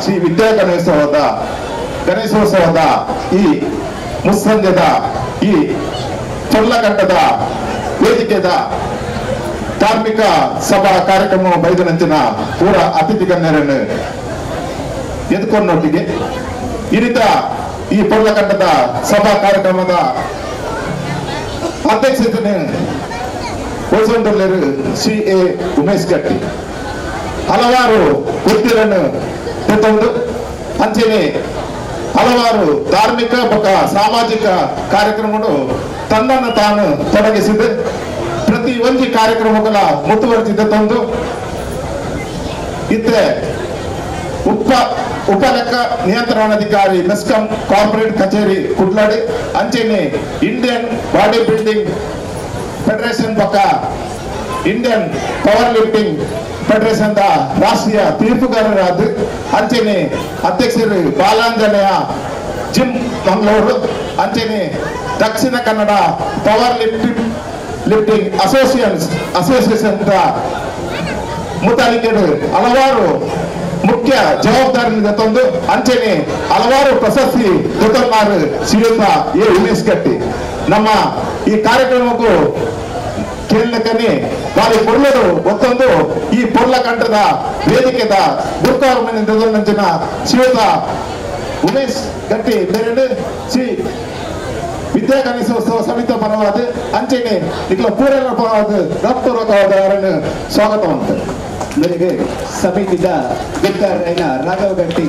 ಶ್ರೀ ವಿದ್ಯಾ ಗಣೇಶೋತ್ಸವದ ಈ ಮುಸ್ಸಂಜೆದ ಈ ಚೊಲ್ಲಕಟ್ಟದ ವೇದಿಕೆದ ಧಾರ್ಮಿಕ ಸಭಾ ಕಾರ್ಯಕ್ರಮ ಬೈದನಂಚಿನ ಪೂರ ಅತಿಥಿ ಗಣ್ಯರನ್ನು ಎದುಕೊಂಡೊಟ್ಟಿಗೆ ಇರಿತ ಈ ಪೊರ್ಲಕಟ್ಟದ ಸಭಾ ಕಾರ್ಯಕ್ರಮದ ಅಧ್ಯಕ್ಷತೆಯನ್ನು ವಹಿಸಿಕೊಂಡರು ಸಿ ಎ ಉಮೇಶ್ ಗಟ್ಟಿ. ಹಲವಾರು ವೃತ್ತಿಗಳನ್ನು ತಂದು ಅಂಚೆನೆ ಹಲವಾರು ಧಾರ್ಮಿಕ ಬೊಕ್ಕ ಸಾಮಾಜಿಕ ಕಾರ್ಯಕ್ರಮಗಳು ತನ್ನನ್ನು ತಾನು ತೊಡಗಿಸಿದೆ ಪ್ರತಿ ಒಂಜಿ ಕಾರ್ಯಕ್ರಮಗಳ ಮುತುವರ್ಜಿತ ತಂದು ಇತ್ತೆ ಉಪಲೆಕ್ಕ ನಿಯಂತ್ರಣಾಧಿಕಾರಿ ಮೆಸ್ಕಾಂ ಕಾರ್ಪೊರೇಟ್ ಕಚೇರಿ ಕುಡ್ಲಾಡಿ ಅಂಚೆನೆ ಇಂಡಿಯನ್ ಬಾಡಿ ಬಿಲ್ಡಿಂಗ್ ಫೆಡರೇಷನ್ ಬೊಕ್ಕ Indian power lifting federation the ರಾಷ್ಟ್ರೀಯ ತೀರ್ಪುಗಾರರಾದ ಅಂಚೆನೆ ಅಧ್ಯಕ್ಷರು ಬಾಲಾಂಜನೇಯ ಜಿಮ್ ಮಂಗಳೂರು ಅಂಚೆನೆ Dakshina Kannada power lifting association ಮುತಾಲಿಕೆಡು ಹಲವಾರು ಮುಖ್ಯ ಜವಾಬ್ದಾರಿ ತಂದು ಅಂಚೆನೆ ಹಲವಾರು ಪ್ರಶಸ್ತಿ ಜೊತೆಮಾರು ಶ್ರೀಯುತ ಎ ಉಮೇಶ್ ಗಟ್ಟಿ. ನಮ್ಮ ಈ ಕಾರ್ಯಕ್ರಮಕ್ಕೂ ಕೇಳಕನೆ ಬಾರಿ ಪೊರ್ಲಡು ಒತ್ತೊಂದು ಈ ಪೊರ್ಲಕಂಠದ ವೇದಿಕೆದ ಗುರುತಾರಮನಿಂದ ಶ್ರೀಯುತ ಉಮೇಶ್ ಗಟ್ಟಿ ಬೇರೆ ಶ್ರೀ ವಿದ್ಯಾ ಗಣೇಶೋತ್ಸವ ಸಮಿತಿ ಪರವಾದ ಅಂಚೆನೆ ಇಕ್ಲ ಪೂರನ ಪರವಾದ ಡಾಕ್ಟರ್ ಅವರನ್ನು ಸ್ವಾಗತ ಉಂಟು. ಮೇರೆಗೆ ಸಮಿತಿದ ಗುರುತಾರೈನ ರಾಘವ ಗಟ್ಟಿ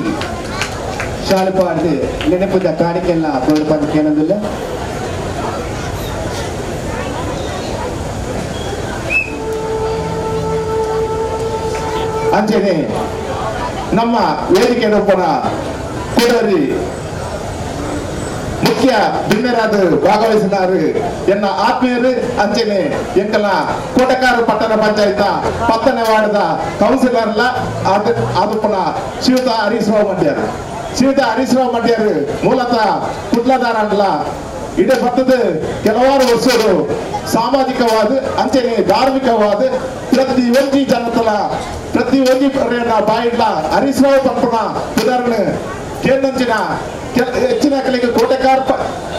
ಶಾಲುಪಾಡ್ದು ನೆನಪುದ ಕಾಣಿಕೆಲ್ಲ ತೋಡ್ಪಂದು ಕೇಳೋದಿಲ್ಲ. ಅಂಚೆನೆ ನಮ್ಮ ವೇದಿಕೆ ಒಪ್ಪನ ಕೂಡರಿ ಮುಖ್ಯ ಬಿನ್ನರಾದ ಭಾಗವಹಿಸಿದಾರು ಎನ್ನ ಆತ್ಮೀಯರು ಅಂಚೆನೆ ಎಂಕಲ ಕೋಟಕಾರು ಪಟ್ಟಣ ಪಂಚಾಯತ 10ನೇ ವಾರ್ಡ್ದ ಕೌನ್ಸಿಲರ್ಲ ಆದುಪ್ಪನ ಶ್ರೀಯುತ ಹರೀಶ್ ರಾವ್ ಮಂಡ್ಯರು. ಶ್ರೀಯುತ ಹರೀಶ್ ರಾವ್ ಮಂಡ್ಯರು ಮೂಲತಃ ಕುಟ್ಲದಾರಲ್ಲ ಇಡೀ ಬರ್ತದ ಕೆಲವಾರು ವರ್ಷಗಳು ಸಾಮಾಜಿಕವಾದ ಅಂಚೆನೆ ಧಾರ್ಮಿಕವಾದ ಪ್ರತಿ ಒಂಜಿ ಜನತಲ ಪ್ರತಿ ಒಂಜಿ ಬಾಯಿಡ್ಲ ಹರೀಶ್ ರಾವ್ ಪಂಪನ ಉದಾಹರಣೆ ಕೇಂದ್ರಂಚಿನ ಹೆಚ್ಚಿನ ಕಲೆಗೆ ಕೋಟೆಕಾರ್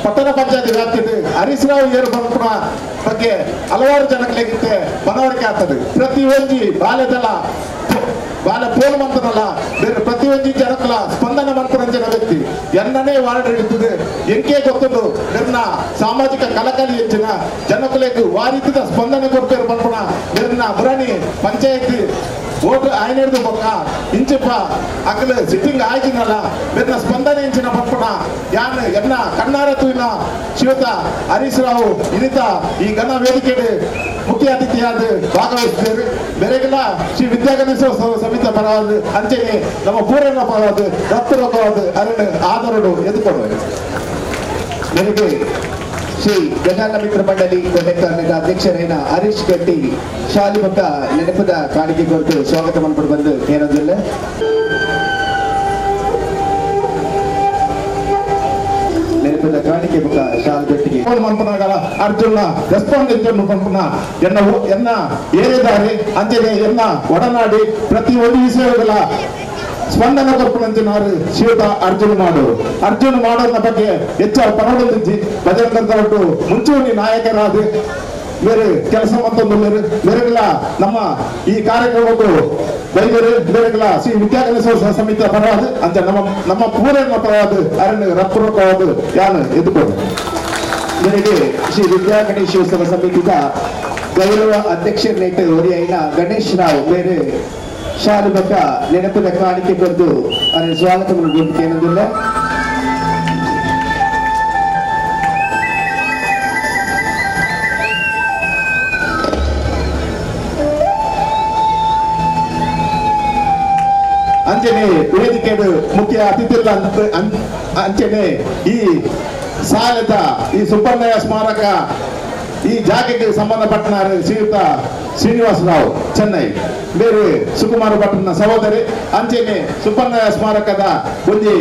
ಪಟ್ಟಣ ಪಂಚಾಯತಿ ವ್ಯಾಪ್ತಿದ್ದು ಹರೀಶ್ ರಾವ್ ಏರು ಪಂಪನ ಬಗ್ಗೆ ಹಲವಾರು ಜನಗಳಿಗೆ ಮನವರಿಕೆ ಆಗ್ತದೆ. ಪ್ರತಿ ಒಂಜಿ ಬಾಲ್ಯದಲ್ಲ ಬಾಲ ಪೋಲ್ ಮಂತನಲ್ಲ ಬೇರೆ ಪ್ರತಿ ಒಂಜಿ ಜನಕಲ ಸ್ಪಂದನ ಮಂತ್ರರಂಜನ ವ್ಯಕ್ತಿ ಎನ್ನನೇ ವಾರ್ಡ್ ಹಿಡಿತದೆ ಎಂಕೆ ಗೊತ್ತುಂಡು ನಿರ್ನ ಸಾಮಾಜಿಕ ಕಲಕಲಿ ಹೆಚ್ಚಿನ ಜನಕುಲೆಗ್ ವಾರಿತದ ಸ್ಪಂದನೆ ಕೊಡ್ಪೇರು ಪನ್ಪುನ ನಿರ್ನ ಬುರಣಿ ಪಂಚಾಯತಿ ಓಟು ಆಯ್ನೆಡ್ದು ಬೊಕ್ಕ ಇಂಚಿಪ್ಪ ಅಕಲ್ ಸಿಟ್ಟಿಂಗ್ ಆಯ್ತಿನಲ್ಲ ಬೆನ್ನ ಸ್ಪಂದನೆ ಇಂಚಿನ ಪನ್ಪುನ ಯಾನ್ ಎನ್ನ ಕಣ್ಣಾರ ತೂಯಿನ ಶ್ರೀಯುತ ಹರೀಶ್ ರಾವ್ ಇನ್ನಿತ ಈ ಘನ ವೇದಿಕೆ ಮುಖ್ಯ ಅತಿಥಿಯಾದ ಭಾಗವಹಿಸಿದ್ದೇವೆ. ಬೇರೆಗೆಲ್ಲ ಶ್ರೀ ವಿದ್ಯಾ ಗಣೇಶೋತ್ಸವ ಸಮಿತಿ ಪರವಾದ ಅಂಚೆನೆ ನಮ್ಮ ಪೂರನ ಪರವಾದ ದತ್ತರ ಪರವಾದ ಅರಣ್ಯ ಆದರಡು ಎದುಕೊಡುವೆ. ಮೇರೆಗೆ ಶ್ರೀ ಗಜಾನ ಮಿತ್ರ ಮಂಡಳಿ ಕೋಟೆಕಾರ್ನದ ಅಧ್ಯಕ್ಷರೈನ ಹರೀಶ್ ಗಟ್ಟಿ ಶಾಲಿಮುಖ ನೆನಪದ ಕಾಣಿಕೆ ಕೊರತು ಸ್ವಾಗತ ಮಾಡ್ಕೊಂಡು ಬಂದು ಏನೊಂದಿಲ್ಲ. ನೆನಪದ ಕಾಣಿಕೆ ಮುಖ ಶಾಲ್ ಗಟ್ಟಿಗೆ ಮನ್ಪುನಾಗಲ ಅರ್ಜುನ ರೆಸ್ಪಾಂಡ್ ಪನ್ಪುನ ಎನ್ನ ಎನ್ನ ಏರಿದಾರಿ ಅಂಚೆನೆ ಎನ್ನ ಒಡನಾಡಿ ಪ್ರತಿ ಒಂದು ವಿಷಯಗಳ ಸ್ಪಂದನ ಕೊರ್ಪುನಂಚಿನಾರು ಶ್ರೀಯುತ ಅರ್ಜುನ್ ಮಾಡು. ಅರ್ಜುನ್ ಮಾಡೋದ್ರ ಬಗ್ಗೆ ಹೆಚ್ಚು ಪರವೊಂದಿಜ್ಜಿ ಭಜರಂಗದೊಟ್ಟು ಮುಂಚೂಣಿ ನಾಯಕರಾದ ಬೇರೆ ಕೆಲಸ ಮತ್ತೊಂದು ಬೇರೆಗಳ ನಮ್ಮ ಈ ಕಾರ್ಯಕ್ರಮಕ್ಕೂ ಬೈದರು ಬೇರೆಗಳ ಶ್ರೀ ವಿದ್ಯಾಗಣೇಶೋತ್ಸವ ಸಮಿತಿಯ ಪರವಾದ ಅಂತ ನಮ್ಮ ನಮ್ಮ ಪೂರನ ಪರವಾದ ಅರಣ್ಯ ರಪ್ಪುರಕವಾದ ಯಾನು ಎದ್ದುಕೊಂಡು ಮೇರೆಗೆ ಶ್ರೀ ವಿದ್ಯಾ ಗಣೇಶೋತ್ಸವ ಸಮಿತಿದ ಗೌರವ ಅಧ್ಯಕ್ಷರನೇಟ ಒರಿಯೈನ ಗಣೇಶ್ ರಾವ್ ಬೇರೆ ಶಾಲು ಬೊಕ್ಕ ನೆನಪಿನ ಕಾಣಿಕೆ ಕೊದ್ದು ಅದರ ಸ್ವಾಗತವನ್ನು ಗುರುತೇನದಿಲ್ಲ. ಅಂಚನೆ ವೇದಿಕೆ ಮುಖ್ಯ ಅತಿಥಿಗಳ ಅಂಚನೆ ಈ ಸಾಲದ ಈ ಸುಬ್ಬಣ್ಣಯ್ಯ ಸ್ಮಾರಕ ಈ ಜಾಗಕ್ಕೆ ಸಂಬಂಧಪಟ್ಟನಾರು ಶ್ರೀಯುತ ಶ್ರೀನಿವಾಸರಾವ್ ಚೆನ್ನೈ ಬೇರೆ ಸುಕುಮಾರ ಭಟ್ಟನ ಸಹೋದರಿ ಅಂಚನೆ ಸುಬ್ಬಣ್ಣಯ್ಯ ಸ್ಮಾರಕದ ಒಂಜಿ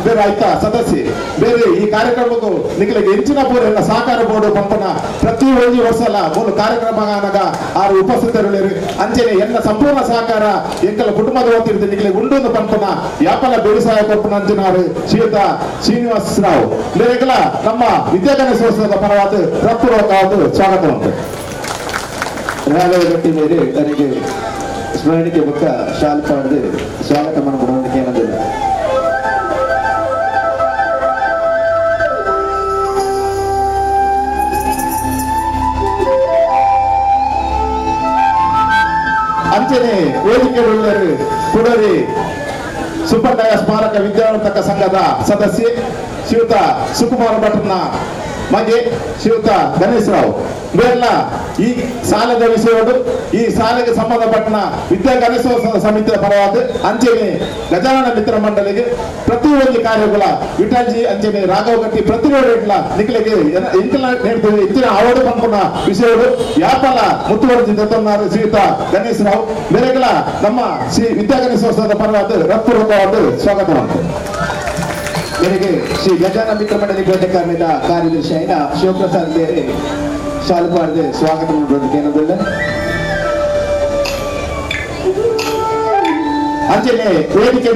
ಬೇರೆ ಆಯ್ತಾ ಸದಸ್ಯ ಬೇರೆ ಈ ಕಾರ್ಯಕ್ರಮಕ್ಕೂ ನಿಖಲಿಗೆ ಹೆಚ್ಚಿನ ಪೂರ ಸಹಕಾರ ಬೋರ್ಡು ಪಂಪನ ಪ್ರತಿ ಒಂಜಿ ವರ್ಷಲ ಮೂರು ಕಾರ್ಯಕ್ರಮ ಆರು ಉಪಸ್ಥಿತರು ಅಂಚನೆ ಎಲ್ಲ ಸಂಪೂರ್ಣ ಸಹಕಾರ ಎಂಕಲ ಕುಟುಂಬದ ವತಿಯಿಂದ ನಿಖಲಿಗೆ ಉಂಡು ಪಂಪನ ಯಾಪಲ ಬೇಸಾಯ ಕೊಪ್ಪನ ಅಂಚಿನಾರು ಶ್ರೀಯುತ ಶ್ರೀನಿವಾಸ ರಾವ್ ಬೇರೆಗಳ ನಮ್ಮ ವಿದ್ಯಾಗಣೇಶೋತ್ಸವದ ಪರವಾದ ಹೃತ್ಪೂರ್ವಕವಾದ ಸ್ವಾಗತ ಉಂಟು. ರಾಘವ ಗಟ್ಟಿ ಮೇಲೆ ತನಗೆ ಸ್ಮರಣಿಕೆ ಬೊಕ್ಕ ಶಾಲ್ ಪಾಡ್ದು ಸ್ವಾಗತ ಮಾಡಬಹುದು ಏನಂದಿಲ್ಲ. ಅಂಚನೆ ವೇದಿಕೆ ಕುಡರಿ ಸುಬ್ಬಣ್ಣಯ್ಯ ಸ್ಮಾರಕ ವಿದ್ಯಾವರ್ತಕ ಸಂಘದ ಸದಸ್ಯೆ ಶ್ರೀಯುತ ಸುಕುಮಾರ ಭಟ್ರನ ಮಗೆ ಶ್ರೀಯುತ ಗಣೇಶ್ ರಾವ್ ಬೇರೆಲ್ಲ ಈ ಸಾಲದ ವಿಷಯಗಳು ಈ ಸಾಲಕ್ಕೆ ಸಂಬಂಧಪಟ್ಟ ವಿದ್ಯಾ ಗಣೇಶೋತ್ಸವ ಸಮಿತಿಯ ಪರವಾದ ಅಂಚನೆ ಗಜಾನನ ಮಿತ್ರ ಮಂಡಳಿಗೆ ಪ್ರತಿಯೊಂದು ಕಾರ್ಯಗಳ ವಿಠಲ್ಜಿ ಅಂಚನೆ ರಾಘವ ಗಟ್ಟಿ ಪ್ರತಿಯೊಂದು ನಿಖಲಿಗೆ ಇಂಚಿನ ಆವಡು ಪಂಪುನ ವಿಷಯಗಳು ಯಾಪಲ ಮುತ್ತುವರೆಜಿ ದತ್ತನಾರು ಶ್ರೀಯುತ ಗಣೇಶ್ ರಾವ್ ಬೇರೆಗಳ ನಮ್ಮ ಶ್ರೀ ವಿದ್ಯಾ ಗಣೇಶೋತ್ಸವದ ಪರವಾದ ಹೃತ್ಪೂರ್ವಕವಾದ ಸ್ವಾಗತ. ಮೇರೆಗೆ ಶ್ರೀ ಗಜಾನನ ಮಿತ್ರ ಮಂಡಳಿ ಕೋಟೆಕಾರ್ಯದ ಕಾರ್ಯದರ್ಶಿ అయిన ಶಿವಪ್ರಸಾದ್ ಬೇರೆ ಶಾಲು ಪಾಡ್ದು ಸ್ವಾಗತ ಮಾಡಬಹುದು. ಅಂಚನೆ ವೇದಿಕೆ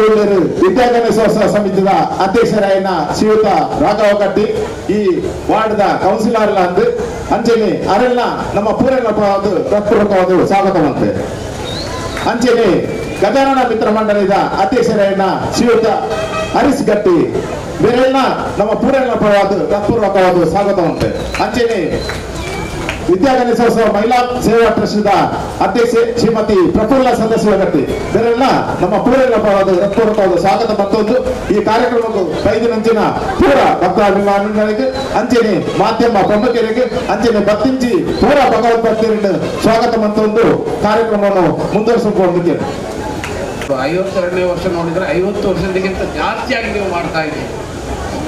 ವಿದ್ಯಾ ಗಣೇಶೋತ್ಸವ ಸಮಿತಿಯ ಅಧ್ಯಕ್ಷರಾಯನ ಶ್ರೀಯುತ ರಾಘವ ಕಟ್ಟಿ ಈ ವಾರ್ಡ್ದ ಕೌನ್ಸಿಲರ್ ಅಂದು ಅಂಚನೆ ಅರೆಲ್ಲ ನಮ್ಮ ಪೂರೈನ ಹೃತ್ಪೂರ್ವಕವಾದ ಸ್ವಾಗತವಂತೆ. ಅಂಚನೆ ಗಜಾನನ ಮಿತ್ರ ಮಂಡಳಿದ ಅಧ್ಯಕ್ಷರಾಯನ ಶ್ರೀಯುತ ಹರೀಶ್ ಗಟ್ಟಿ ಬೇರೆಲ್ಲ ನಮ್ಮ ಪೂರೈನ ಪರವಾದ ಹೃತ್ಪೂರ್ವಕವಾದ ಸ್ವಾಗತವಂತೆ. ಅಂಚನೆ ವಿದ್ಯಾ ಗಣೇಶೋತ್ಸವ ಮಹಿಳಾ ಸೇವಾ ಟ್ರಸ್ಟ್ದ ಅಧ್ಯಕ್ಷೆ ಶ್ರೀಮತಿ ಪ್ರಫುಲ್ಲ ಸದಸ್ಯ ಗಟ್ಟಿ ಬೇರೆಲ್ಲ ನಮ್ಮ ಪೂರೈನ ಪರವಾದ ಹೃತ್ಪೂರ್ವಕವಾದ ಸ್ವಾಗತ ಮತ್ತೊಂದು ಈ ಕಾರ್ಯಕ್ರಮಕ್ಕೂ ಐದು ನಂಚಿನ ಪೂರ ಭಕ್ತಾಭಿಮಾನಿಗಳಿಗೆ ಅಂಚನೆ ಮಾಧ್ಯಮ ಪ್ರಮುಖರಿಗೆ ಅಂಚನೆ ಬತ್ತಿಂಚಿ ಪೂರ ಭಗವದ್ಭಕ್ತರಿಗೆ ಸ್ವಾಗತ ಮತ್ತೊಂದು ಕಾರ್ಯಕ್ರಮವನ್ನು ಮುಂದುವರಿಸಿಕೊಂಡಿದ್ದೇನೆ. 52ನೇ ವರ್ಷ ನೋಡಿದರೆ 50 ವರ್ಷದಕ್ಕಿಂತ ಜಾಸ್ತಿಯಾಗಿ ನೀವು ಮಾಡ್ತಾ ಇದ್ದೀರಿ,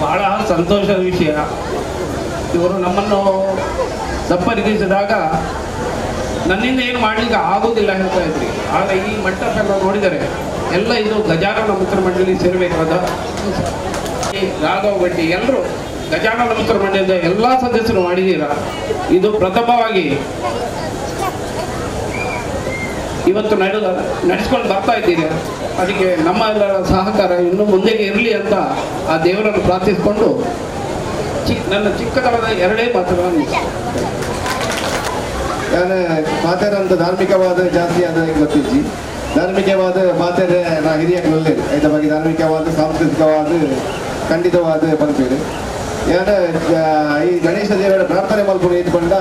ಬಹಳ ಸಂತೋಷದ ವಿಷಯ. ಇವರು ನಮ್ಮನ್ನು ಸಂಪರ್ಕಿಸಿದಾಗ ನನ್ನಿಂದ ಏನು ಮಾಡಲಿಕ್ಕೆ ಆಗೋದಿಲ್ಲ ಹೇಳ್ತಾ ಇದ್ರಿ. ಆದರೆ ಈ ಮಂಟಪ ಎಲ್ಲ ನೋಡಿದರೆ ಎಲ್ಲ ಇದು ಗಜಾನನ ಮಿತ್ರ ಮಂಡಳಿ ಸೇರಬೇಕಾದ ಈ ರಾಘವ ಗಟ್ಟಿ ಎಲ್ಲರೂ ಗಜಾನನ ಮಿತ್ರ ಮಂಡಳಿಯಿಂದ ಎಲ್ಲ ಸದಸ್ಯರು ಮಾಡಿದ್ದೀರಾ. ಇದು ಪ್ರಥಮವಾಗಿ ಇವತ್ತು ನಡೆಸ್ಕೊಂಡು ಬರ್ತಾ ಇದ್ದೀರಿ. ಅದಕ್ಕೆ ನಮ್ಮ ಎಲ್ಲರ ಸಹಕಾರ ಇನ್ನೂ ಮುಂದೆಗೆ ಇರಲಿ ಅಂತ ಆ ದೇವರನ್ನು ಪ್ರಾರ್ಥಿಸಿಕೊಂಡು ನನ್ನ ಚಿಕ್ಕದಾದ ಎರಡೇ ಮಾತುಗಳನ್ನು. ನಾನು ಮಾತಾಡೋಂಥ ಧಾರ್ಮಿಕವಾದ ಜಾಸ್ತಿ ಆದ ಗೊತ್ತಿಜ್ಜಿ ಧಾರ್ಮಿಕವಾದ ಮಾತಾಡ ನಾ ಹಿರಿಯಗಳಲ್ಲಿ ಐತ ಬಗ್ಗೆ ಧಾರ್ಮಿಕವಾದ ಸಾಂಸ್ಕೃತಿಕವಾದ ಖಂಡಿತವಾದ ಪಂಪೇರು ಯಾನ ಈ ಗಣೇಶ ದೇವರ ಪ್ರಾರ್ಥನೆ ಮಲ್ಪುಣ ಇಟ್ಕೊಂಡ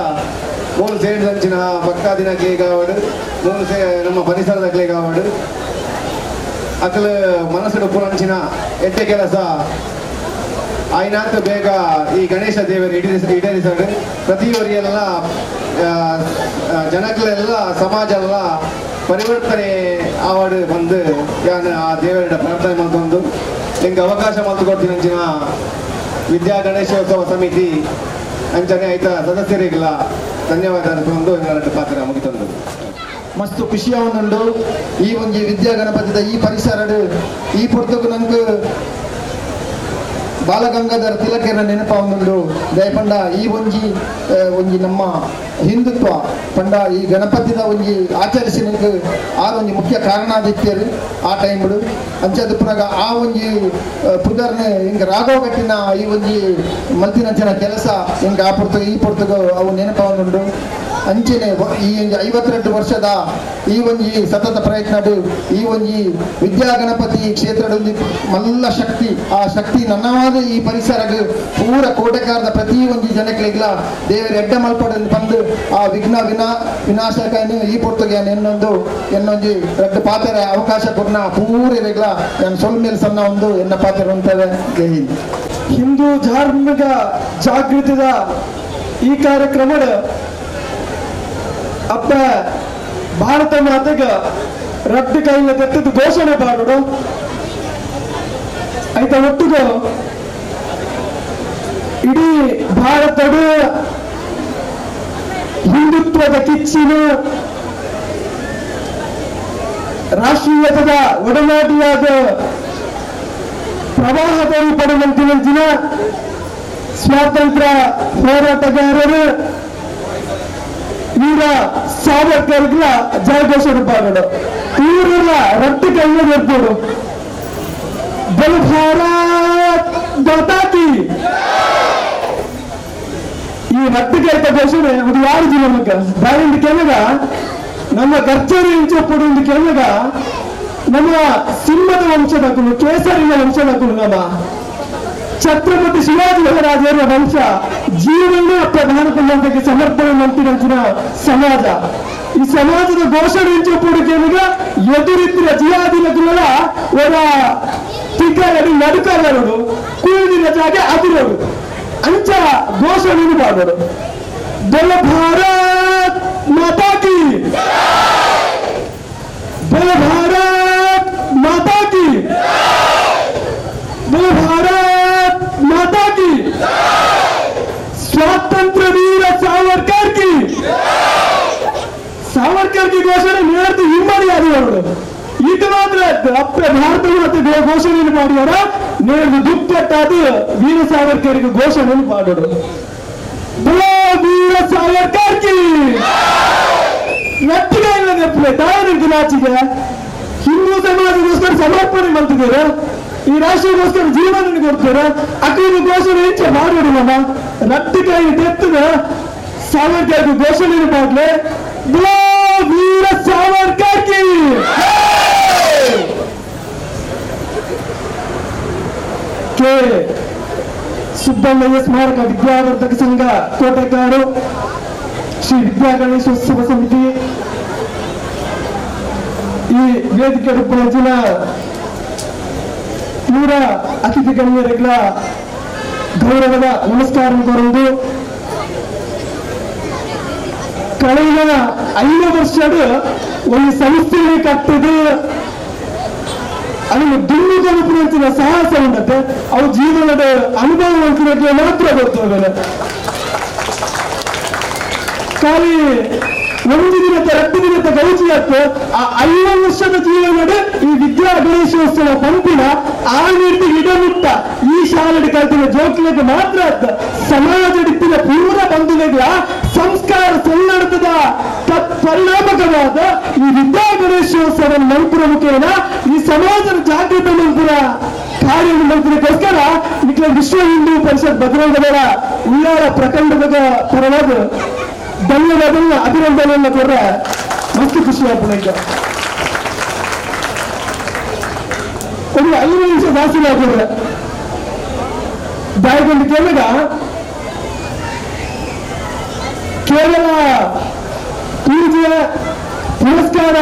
ಮೂರು ಸೇರಿದಂಚಿನ ಭಕ್ತಾದಿನ ಕ್ಲೇಗಾವಡು ಮೂರು ಸೇ ನಮ್ಮ ಪರಿಸರದ ಕ್ಲೇಗಾವಡು ಅಕಲ ಮನಸ್ಸು ಪುರಂಚಿನ ಎಟ್ಟೆ ಕೆಲಸ ಆಯ್ನಾಂತ ಬೇಗ ಈ ಗಣೇಶ ದೇವರು ಈಡೇರಿಸಾಡು ಪ್ರತಿಯೊರಿಯೆಲ್ಲ ಜನಗಳೆಲ್ಲ ಸಮಾಜ ಎಲ್ಲ ಪರಿವರ್ತನೆ ಆವಾಡು ಬಂದು ಯಾನು ಆ ದೇವರ ಪ್ರಾರ್ಥನೆ ಮಾಡ್ಕೊಂಡು ನಿಂಗೆ ಅವಕಾಶ ಮಲ್ತು ಅಂಚಿನ ವಿದ್ಯಾ ಗಣೇಶೋತ್ಸವ ಸಮಿತಿ ಅಂಚನೆ ಆಯ್ತ ಸದಸ್ಯರಿಗೆಲ್ಲ ಧನ್ಯವಾದ ಅನ್ಕೊಂಡು ಪಾತ್ರ ಮುಗಿತಂದು. ಮಸ್ತ್ ಖುಷಿಯಾವನುಂಡು ಈ ಒಂಜಿ ವಿದ್ಯಾ ಗಣಪತಿದ ಈ ಪರಿಸರಡು ಈ ಪೊರ್ತುಕು ನಂಗೆ Balagangadhara ತಿಲಕರ ನೆನಪಾವೊಂದುಂಡು. ದಯಪಂಡ ಈ ಒಂಜಿ ಒಂಜಿ ನಮ್ಮ ಹಿಂದುತ್ವ ಪಂಡ ಈ ಗಣಪತಿದ ಒಂಜಿ ಆಚರಿಸಿನಕ್ಕೆ ಆ ಒಂಜಿ ಮುಖ್ಯ ಕಾರಣಾದಿತ್ಯರು ಆ ಟೈಮ್ಡು ಅಂಚದ ಪುನಗ ಆ ಒಂಜಿ ಪುದರ್ನೆ ಹಿಂಗೆ ರಾಘವ ಕಟ್ಟಿನ ಈ ಒಂಜಿ ಮಲ್ತಿನಂಚಿನ ಕೆಲಸ ಹಿಂಗೆ ಆ ಪೊರ್ತು ಈ ಪೊರ್ತುಗು ಅವು ನೆನಪಾವೊಂದುಂಡು. ಅಂಚನೆ ಈ 52 ವರ್ಷದ ಈ ಒಂಜಿ ಸತತ ಪ್ರಯತ್ನಡು ಈ ಒಂಜಿ ವಿದ್ಯಾಗಣಪತಿ ಕ್ಷೇತ್ರದೊಂದು ಮಲ್ಲ ಶಕ್ತಿ, ಆ ಶಕ್ತಿ ನನ್ನವಾದ ಈ ಪರಿಸರಗ್ ಪೂರ ಕೋಟೆಕಾರದ ಪ್ರತಿ ಒಂಜಿ ಜನಕ್ಲೆಗ್ಲ ದೇವರ ಎಡ್ಡ ಮಲ್ಪಡನ್ನು ಬಂದು ಆ ವಿಘ್ನ ವಿನಾಶಕನು ಈ ಪೊರ್ತುಗೆ ಎನ್ನೊಂದು ಎನ್ನೊಂಜಿ ರಡ್ಡು ಪಾತ್ರ ಅವಕಾಶ ಕೊಡ್ನ ಪೂರೆಗ್ಲ ನಾನು ಸೊಲ್ ಮೇಲೆ ಸಣ್ಣ ಒಂದು ಎನ್ನ ಪಾತ್ರ ಅಂತವೆ. ಜೈ ಹಿಂದ್. ಹಿಂದೂ ಧಾರ್ಮಿಕ ಜಾಗೃತಿದ ಈ ಕಾರ್ಯಕ್ರಮದ ಅಪ್ಪ ಭಾರತ ಮಾತೆಗ ರಡ್ಡು ಕೈಲ ದತ್ತದ ಘೋಷಣೆ ಮಾಡೋಡು ಆಯ್ತಾ. ಒಟ್ಟಿಗೆ ಇಡೀ ಭಾರತದ ಹಿಂದುತ್ವದ ಕಿಚ್ಚಿನ ರಾಷ್ಟ್ರೀಯತದ ಒಡನಾಟಿಯಾದ ಪ್ರವಾಹದ ರೂಪದಂತಿನ ಸ್ವಾತಂತ್ರ್ಯ ಹೋರಾಟಗಾರರು ವೀರ ಸಾವರ್ಕರ್ಗಳ ಜಯಘೋಷಣೆ ಮಾಡೋಡು. ಊರೆಲ್ಲ ರಟ್ಟು ಕೈಯ ಏರ್ಪೋಡು. ಬಲು ಭಾರತ್ ಮಾತಾ ಕಿ. ಈ ರಟ್ಟು ಕೈತ ಘೋಷಣೆ ಅದು ಯಾರು ಜೀವನಕ್ಕ ಬಾಯಿಂದ ಕೆಳಗ ನಮ್ಮ ಗರ್ಜರಿ ಇಂಚೊಪ್ಪಡು ಒಂದು ಕೆಳಗ ನಮ್ಮ ಸಿಂಹದ ವಂಶದಕ್ಕೂ ಕೇಸರಿನ ವಂಶದಕ್ಕೂ ನಮ್ಮ ಛತ್ರಪತಿ ಶಿವಾಜಿ ಮಹಾರಾಜರ ವಂಶ ಜೀವನ ಭಾರತ ಮಾತೆಗೆ ಸಮರ್ಪಣೆ ಮಂತಿನ ಸಮಾಜ. ಈ ಸಮಾಜದ ಘೋಷಣೆ ಇಂಚೊಪ್ಪುಡುಕೆಗ ಎದುರಿತ್ತಿನ ಜಿಯಾದಿನ ಒರ ತಿಕ್ಕಡಿ ನಡುಕಲ್ಲರು ಕುಳಿದಿನ ಜಾಗ ಅದಿರೋಡು ಅಂಚ ಘೋಷಣೆ ಮಾಡೋಡು. ಬಲ ಭಾರತ್ ಮಾತಾ ಕಿ, ಬಲ ಭಾರತ್ ಮಾತಾ ಕಿ, ಬಲ ಭಾರತ್ ಮಾತಾ ಕಿ, ಸ್ವಾತಂತ್ರ್ಯ ವೀರ ಸಾವರ್ಕರ್ ಕಿ. ಸಾವರ್ಕರ್ ಕಿ ಘೋಷಣೆ ನೇರದ್ದು ಇಮ್ಮಡಿ ಆದಿಯವರು ಇದು ಮಾತ್ರ ಅಪ್ಪ ಭಾರತ ಮಾತೆ ಘೋಷಣೆಯನ್ನು ಮಾಡಿದವರ ನೇರದ್ದು ದುಪ್ಪಟ್ಟಾದ ವೀರ ಸಾವರ್ಕರ್ಗೆ ಘೋಷಣೆಯನ್ನು ಮಾಡೋದು. ಬಲೋ ವೀರ ಸಾವರ್ಕರ್ ಕಿ. ಎತ್ತಿಗೆ ಇಲ್ಲ ತಾಯಿನ ನಾಚಿಗೆ ಹಿಂದೂ ಸಮಾಜಕ್ಕೋಸ್ಕರ ಸಮರ್ಪಣೆ ಮಾಡ್ತಿದ್ದಾರೆ, ಈ ರಾಷ್ಟ್ರಕ್ಕೋಸ್ಕರ ಜೀವನ ಕೊಡ್ತಾರೆ. ಅಕ್ಕಿನ ಘೋಷಣೆ ಹೆಚ್ಚು ಮಾಡೋಡಿ ನಮ್ಮ ರಟ್ಟು ಕೈ ತೆತ್ತದ ಸಾವರ್ಕರ್ ಘೋಷಣೆ ಮಾಡ್ಲೆ. ಬಲೋ ವೀರ ಸಾವರ್ಕರ್ ಕಿ. ಕೆ ಸುಬ್ಬಣ್ಣಯ್ಯ ಸ್ಮಾರಕ ವಿದ್ಯಾವರ್ಧಕ ಸಂಘ ಕೋಟೆಕಾರು ಶ್ರೀ ವಿದ್ಯಾ ಗಣೇಶೋತ್ಸವ ಸಮಿತಿ ಈ ವೇದಿಕೆ ರೂಪದ ತೀವ್ರ ಅತಿಥಿ ಗಣ್ಯರಿಗಳ ಗೌರವದ ನಮಸ್ಕಾರ ಕೋರುವುದು. ಕಳೆದ 5 ವರ್ಷದ ಒಂದು ಸಂಸ್ಥೆ ಕಟ್ಟಿದ ಅದನ್ನು ದುಡ್ಡು ತಲುಪಿನ ಸಾಹಸ ಉಂಟತ್ತೆ ಅವು ಜೀವನದ ಅನುಭವ ಮಾತ್ರ ಗೊತ್ತಾಗಲ್ಲ. ಖಾಲಿ ಒಂದು ದಿನದ 2 ದಿನದ ಗೌಜಿ ಆಯ್ತು ಆ 5 ವರ್ಷದ ಜೀವನದ ಈ ವಿದ್ಯಾ ಗಣೇಶೋತ್ಸವ ಪಂಪಿನ ಆ ನೀತಿ ಇಡಮುಟ್ಟ ಈ ಶಾಲೆ ಕಲ್ತಿನ ಜೋಕ್ಲಿಗೆ ಮಾತ್ರ ಆಯ್ತು. ಸಮಾಜಡಿತ್ತಿನ ಪೂರ ಬಂಧುಗಳ ಸಂಸ್ಕಾರ ಸನ್ನಡತದ ಪರಿಣಾಮಕವಾದ ಈ ವಿದ್ಯಾ ಗಣೇಶೋತ್ಸವ ಮಂತ್ರ ಮುಖೇನ ಈ ಸಮಾಜದ ಜಾಗೃತ ಮಂತ್ರ ಕಾರ್ಯ ಮಂತ್ರಕ್ಕೋಸ್ಕರ ನಿಖಿಲ ವಿಶ್ವ ಹಿಂದೂ ಪರಿಷತ್ ಬಜರಂಗದಳ ಉಳ್ಳಾರ ಪ್ರಖಂಡದ ಪರವಾದ ಧನ್ಯವಾದ ಅಭಿನಂದನೆಯನ್ನು ಕೊಡ್ರೆ ಮಸ್ತ್ ಖುಷಿ ಆಗ್ತದೆ. ಒಂದು 5 ನಿಮಿಷ ಜಾಸ್ತಿ ಆಗಿದ್ರೆ ಬಾಯಿಗೊಂಡು ಕೇಳಿದ ಕೇವಲ ಪೂಜೆ ಪುರಸ್ಕಾರ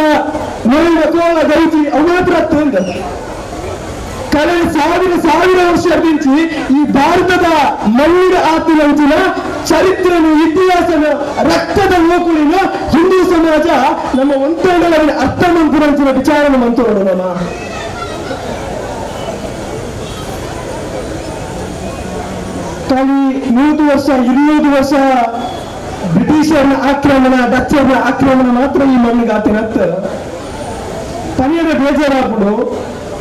ಕೋಲ ಗೌಜಿ ಅವು ಮಾತ್ರ ತಂದ ಕಳೆದ ಸಾವಿರ ಸಾವಿರ ವರ್ಷ ಮಿಂಚಿ ಈ ಭಾರತದ ಮಣ್ಣಿನ ಆತಿನ ಚರಿತ್ರೆನು ಇತಿಹಾಸನ ರಕ್ತದ ಓಕುಳಿನ ಹಿಂದೂ ಸಮಾಜ ನಮ್ಮ ಒಂತೋಡಲ ಅರ್ಥ ಮಂಪುರಂಚಿನ ವಿಚಾರನ ಮಂತೋಡ ನಮ್ಮ ಖಾಲಿ 100 ವರ್ಷ 200 ವರ್ಷ ಬ್ರಿಟಿಷರ ಆಕ್ರಮಣ ಡಚ್ಚರ ಆಕ್ರಮಣ ಮಾತ್ರ ಈ ಮಣ್ಣಿಗೆ ಆತಿನತ್ತ ಪನಿಯರ ಬೇಜಾರಾಗ್ಬಿಡು.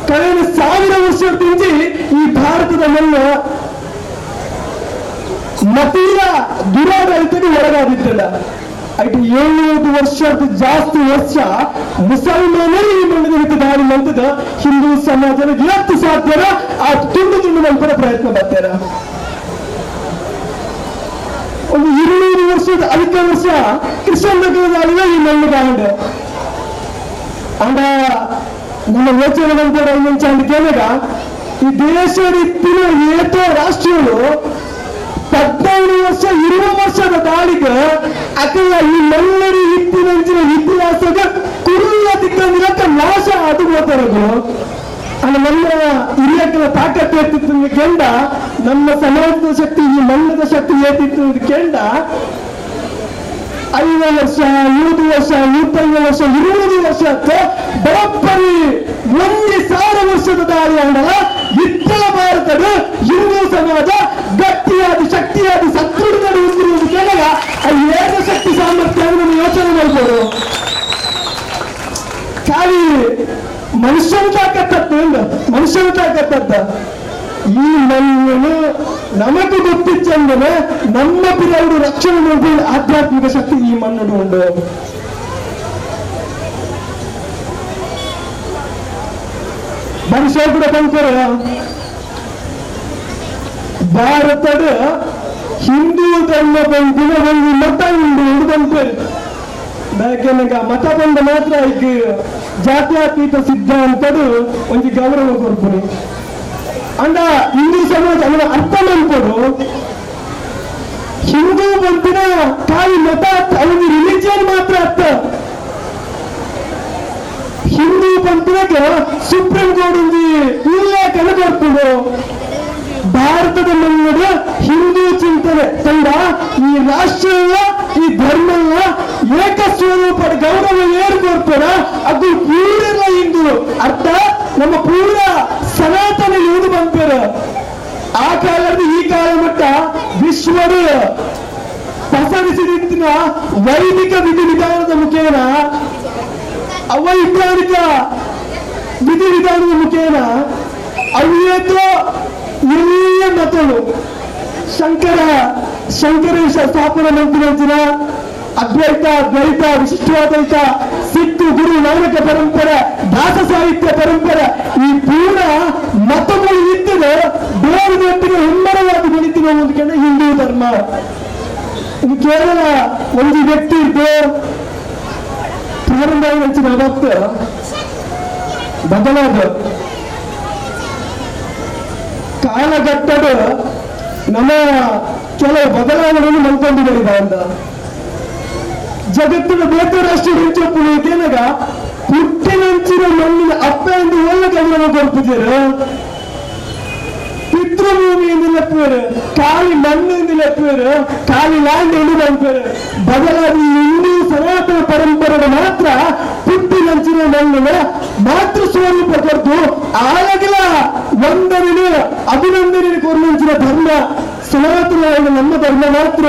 ಕಳೆದ 1000 ವರ್ಷ ತಿಂಜಿ ಈ ಭಾರತದ ಮಣ್ಣು ದುರಾಡಳಿತಕ್ಕೆ ಒಳಗಾದಿತ್ತಲ್ಲ. ಐಟು 700 ವರ್ಷದ ಜಾಸ್ತಿ ವರ್ಷ ಮುಸಲ್ಮಾನರು ಈ ಮಣ್ಣಿನ ವಿರುದ್ಧ ದಾಳಿ ಮಂತದ ಹಿಂದೂ ಸಮಾಜದ ಎಷ್ಟು ಸಾಧ್ಯರ ಆ ತುಂಡು ತುಂಡು ಮಲ್ಪದ ಪ್ರಯತ್ನ ಬರ್ತಾರ. ಒಂದು 200 ವರ್ಷದ ಅಧಿಕ ವರ್ಷ ಕ್ರಿಶ್ಚಿಯನ್ ದಾಳಿಗೆ ಈ ಮಣ್ಣು ಕಾಂಡ ಅಂಡ ನಮ್ಮ ಯೋಚನೆ ಬಂತ ಕೇಳಿದ ಈ ದೇಶದ ಏತೋ ರಾಷ್ಟ್ರಗಳು 15 ವರ್ಷ 20 ವರ್ಷದ ದಾಳಿಗೆ ಅಕಲ ಈ ಮಲ್ಲರಿ ಇತ್ತಿನಂಚಿನ ಇತಿಹಾಸದ ಕುರುಳ ದಿಕ್ಕಂದಿರಕ್ಕ ನಾಶ ಅದು ಹೋತಾರದು. ಅಲ್ಲಿ ನಮ್ಮ ಹಿರಿಯಕ್ಕಲ ತಾಕತ್ತು ಏತಿತ್ತು ಕೆಂಡ, ನಮ್ಮ ಸಮಾಜದ ಶಕ್ತಿ ಈ ಮಣ್ಣದ ಶಕ್ತಿ ಏತಿತ್ತು ಕೆಂಡ 5 ವರ್ಷ 5 ವರ್ಷ 25 ವರ್ಷ 20 ವರ್ಷ ಬರೋಬ್ಬರಿ 1000 ವರ್ಷದ ದಾಳಿ ಅಂಡಲ ಇತ್ತರ ಭಾರತದ ಹಿಂದೂ ಸಮಾಜ ಗಟ್ಟಿಯಾದ ಶಕ್ತಿಯಾದ ಸದೃಢ ಹೊಂದಿರುವುದು ಕೇಳಗ ಅದು ಏಕ ಶಕ್ತಿ ಸಾಮರ್ಥ್ಯ ನಮ್ಮ ಯೋಚನೆ ಮಾಡ್ಬೋದು. ಖಾಲಿ ಮನುಷ್ಯನ ತಾಕತ್ತದ್ದು ಮನುಷ್ಯನ ತಾಕತ್ತದ್ದ ಈ ಮಣ್ಣು ನಮಗೆ ಗೊತ್ತಿಚ್ಚಂದ್ರೆ ನಮ್ಮ ಪಿರವರು ರಕ್ಷಣೆ ಮಾಡಿ ಆಧ್ಯಾತ್ಮಿಕ ಶಕ್ತಿ ಈ ಮಣ್ಣು ಉಂಟು. ಮನುಷ್ಯ ಕೂಡ ಬಂತಾರೆ ಭಾರತದ ಹಿಂದೂ ಧರ್ಮ ಬಂದಿನ ಒಂದು ಮತ ಉಂಡು ಎಂದು ಬಂತಾರೆ. ಯಾಕೆನಗ ಮತ ಬಂದ ಮಾತ್ರ ಈಗ ಜಾತ್ಯತೀತ ಸಿದ್ಧಾಂತದ ಒಂದು ಗೌರವ ಕೊಡ್ತೀನಿ ಅಂಡ ಹಿಂದೂ ಸಮಾಜ ಅವನ ಅರ್ಥ ಮಾಡ್ಕೊಡು. ಹಿಂದೂ ಬಂದಿನ ತಾಯಿ ಮತ ಅವನ ರಿಲಿಜಿಯನ್ ಮಾತ್ರ ಅರ್ಥ. ಹಿಂದೂ ಬಂದಿನಾಗ ಸುಪ್ರೀಂ ಕೋರ್ಟ್ ಒಂದು ಉಲ್ಲೇಖನ ಕೊಡ್ತಿದ್ರು. ಭಾರತದ ಮನ್ನದ ಹಿಂದೂ ಚಿಂತನೆ ತಂಡ ಈ ರಾಷ್ಟ್ರೀಯ ಈ ಧರ್ಮ ಏಕಸ್ವರೂಪದ ಗೌರವ ಏರು ಕೊಡ್ತಾರ ಅದು ಪೂರ ಹಿಂದೂ ಅರ್ಥ ನಮ್ಮ ಪೂರ ಸನಾತನ ಇಳಿದು ಬಂತಾರೆ. ಆ ಕಾಲದ ಈ ಕಾಲ ಮಟ್ಟ ವಿಶ್ವದ ಪಸರಿಸಿದ ವೈದಿಕ ವಿಧಿ ವಿಧಾನದ ಮುಖೇನ ಅವೈಜ್ಞಾನಿಕ ವಿಧಿ ವಿಧಾನದ ಮುಖೇನ ಅವ್ಯೇತೋ ಹಿರಿಯ ಮತಗಳು ಶಂಕರ ಸ್ಥಾಪನೆ ಮಂತ್ರಿನ ಅದ್ವೈತ ದ್ವೈತ ವಿಶಿಷ್ಟವಾದ್ವೈತ ಸಿದ್ದು ಗುರು ನಾನಕ ಪರಂಪರೆ ದಾಸ ಸಾಹಿತ್ಯ ಪರಂಪರೆ ಈ ಪೂರ ಮತಗಳು ಇದ್ದರೆ ಬೇರೆದೊಟ್ಟಿಗೆ ಹೆಮ್ಮರವಾಗಿ ಬೆಳೀತೀವಿ ಅನ್ನೋದಕ್ಕೆ ಹಿಂದೂ ಧರ್ಮ. ಇದು ಕೇವಲ ಒಂದು ವ್ಯಕ್ತಿ ಇದ್ದು ಪ್ರಾರಂಭ ಬದಲಾದ ಕಾಲಘಟ್ಟದ ನಮ್ಮ ಕೆಲವು ಬದಲಾವಣೆಯನ್ನು ಮಲ್ಕೊಂಡಿದ್ದಾರೆ ಅಂತ ಜಗತ್ತಿನ ಬೇರೆ ರಾಷ್ಟ್ರ ಹೆಂಚೊಪ್ಪು ಪುಟ್ಟಿನಂಚಿನ ಮಣ್ಣಿನ ಅಪ್ಪ ಎಂದು ಒಳ್ಳೆ ಗೌರವ ಕೊಡ್ತಿದ್ದಾರೆ. ಪಿತೃಭೂಮಿ ಎಂದು ಲೆಪ್ಪುವರು, ಖಾಲಿ ಮಣ್ಣು ಎಂದು ಲೆಪ್ಪುವರು, ಖಾಲಿ ಲ್ಯಾಂಡ್ ಎಂದು ನಂಬುವರು. ಬದಲಾಗಿ ಹಿಂದೂ ಸನಾತನ ಪರಂಪರೆ ಮಾತ್ರ ಪುಟ್ಟಿನಂಚಿನ ಮಣ್ಣಿನ ಮಾತೃ ಸ್ವರೂಪ ಕೊಡ್ತು ಆಳಗಿಲ ವಂದನೆ ಅಭಿನಂದನೆ ಕೊಡುವಂಚಿನ ಧರ್ಮ ಸನಾತನ ನಮ್ಮ ಧರ್ಮ ಮಾತ್ರ